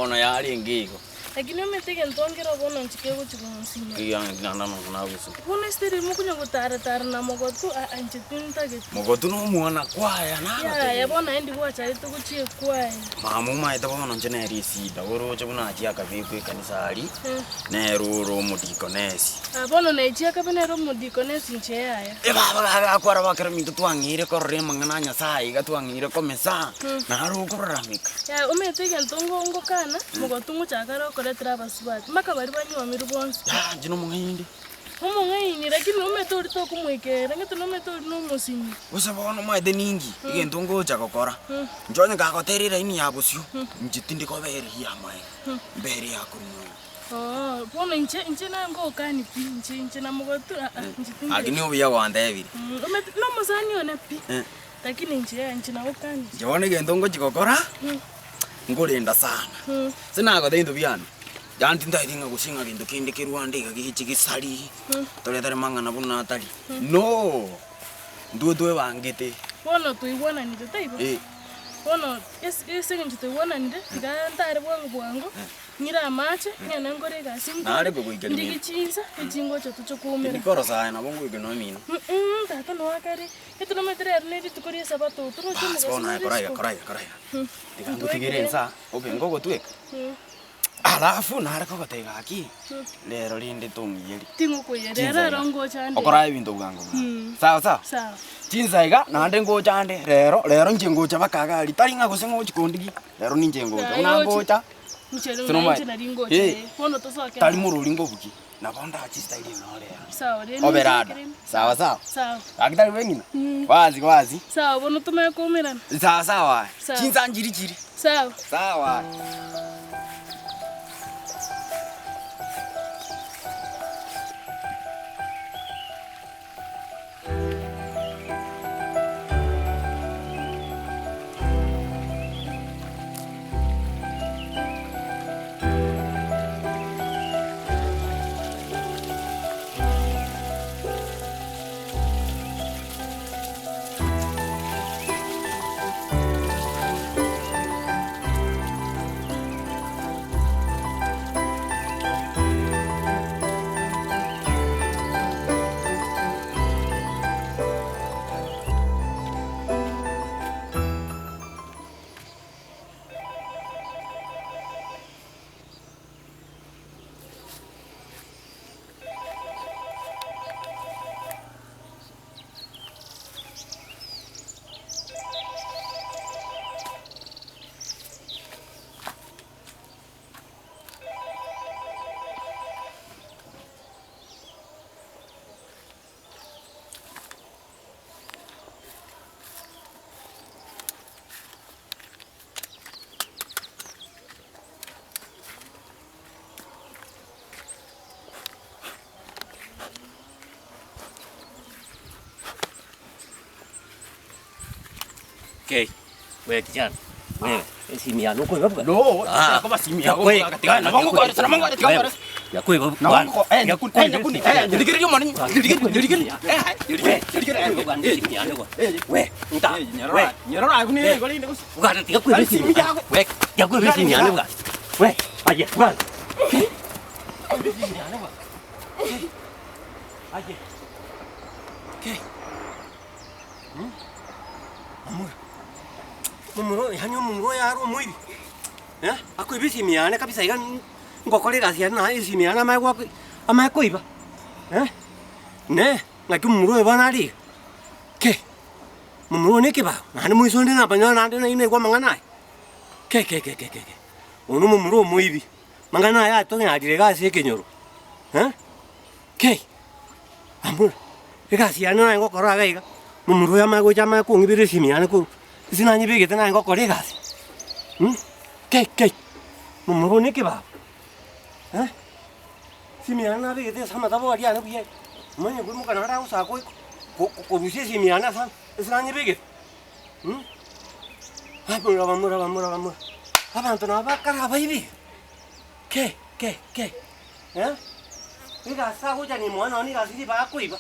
Bono yarenge igo. Lakini omanyete egento nkere bono inche kegochia konsinya. Kiagera Bono ase rimo konya gotara-tara na mogotu, aa inche tintageti. Mogotu nomwana kwaya nagotebirie. Yaya bono aye ndigwacharete gochia ekwaya. Mama omaete bono inche nere esida, oroche buna achia akabekwa ekanisa aria, nere ore omodikonesi. Ah bono naichia akabe nere omodikonesi inche yaya. Ebaba gaka gakwara bakera minto twang'eire korora amang'ana a Nyasaye iga twang'eire komesa, naro okorarameka. Yaya omanyete egento ngo ngokana, mogotu ngochaka are okoretera abasubati, mpaka baria banywomirwe bonsi. Yaya inche nomong'aini inde. Omong'aini, lakini nomanyete oria tokomoikera, ng'ete nomanyete oria nomosinyi. Gose bono omanyete ninki egento ngocha gokora, inche onye kagotera eraini ya bosio, inche tindi koba eria y'amaega, mbe eria ya korwa moyo. Oo, bono inche, inche naye ngokani pi, inche inche namogotu aa, inche tindi. Lakini obuya gwantebire. Omanyete nomosani one pi, lakini inche yaya inche nagokani. Inche bono egento ngochi gokora, nkorenda sana, ase nagotebia ebinto biane. Yaani tintaeti ng'a gose ng'a gento kende kerwande iga geche gesari, toretare mang'ana buna atari. No! Intwe twebangete. Bono twaigwananire, taibo? Eh. Bono ase ase eng'encho twaigwananire, tiga ntare bwango bwango, ng'ire amache, ng'ende nkore egasi nkore, Nare kogoikera ndigi imino. chinsa, echingocha toche koumera. Tindi korosa aye nabo ngoika nonya imino. Mh, tata noe akare, gete nomanyete rero ne rituko ria esabato, toroche Bas, omogaso bono aye nore kora iga, isiko. kora iga, kora iga. Tiga ngotigere ensa, obe ngogotweka. Alafu nare kogotebia gaki, rero rende tong'iyerie. Tingokoiyeria, Chinsa rero iga. ngocha nde. Okorae ebinto bwango bwango. Sawa sawa? Sawa. Chinsa iga naende ngocha nde, rero rero inche ngocha mpaka iga aria, tari ng'a gose ng'ochi kondigia, rero ninche ngocha. Naye Buna oche. ngocha, Inche rero Sino naye inche mae- nari ngocha Eh. eh. Bono tosoke tari naye. morori ngobukia, nabo ndache style eye nore aa. Sawa, rende Obe inche rada. ekere- Sawa sawa? Sawa. Gaki tari bweng'ina? Wazi wazi. Sawa, bono tomanye koumerana. Sawa sawa aye. Sawa. Chinsa nchiri chiri. Sawa. Sawa. Kei, we kijana, wewe, esimu yane okoiba bwana. No, Ah, koba simu yako Yakwe- bwana, tiga nabo ngokoeresa, nabo ngokoeresa, tiga Wewe, ngokoeresa. yakoiba Nabo bwana. ngoko- eh, nyakundi, eh, nyakundi, eh, nyarigereria omonene, nyarigereria, nyarigereria, eh, nyarigereria, nyarigereria, Yakoiba bwana, eh, esimu yane bwana. eh, We, nta, eh, we. nyarora, nyarora, buna ere igo rende gose. Bwana, tiga koiba Tari esimu. simu yako. We, tiga koiba esimu yane bwana. We, aye, bwana. Esimu yane bwana. Aye. Kei. Hmm? Omura. Omura oyo, yaani omomura oyo are omoibi, eh, akoiba esimi yane kabisa iga ngokora egasi yane naye esimi yane amanye goaka amanye koiba, eh, ne ng'aki omomura oyo bono are iga, kei, momura oyo na ekebago, naende moiso onde nabanyora naende nainwe naigwa amang'ana aya, kei kei kei kei kei, oyo na omomura omoibi, mang'ana aya atonyarire iga ase ekenyoro, eh. Kei! Abwo, egasi yane naye ngokora iga iga, momura oyo amanye gocha amanye kong'ibera esimi yane korwa ase nanyebegete naye ngokora egasi mh, kei kei, momura one ekebago eh, esimi yane nabegete ase amatabo aria ane buya, omanye koimoka naende agosaa koi ko- korusia esimi yane ase ase nanyebegete mh, abamura bamura bamura bamura, abanto nabo bakare abaibi kei kei kei eh. Egasi agocha nimwane nonya negasi ribaga akoiba.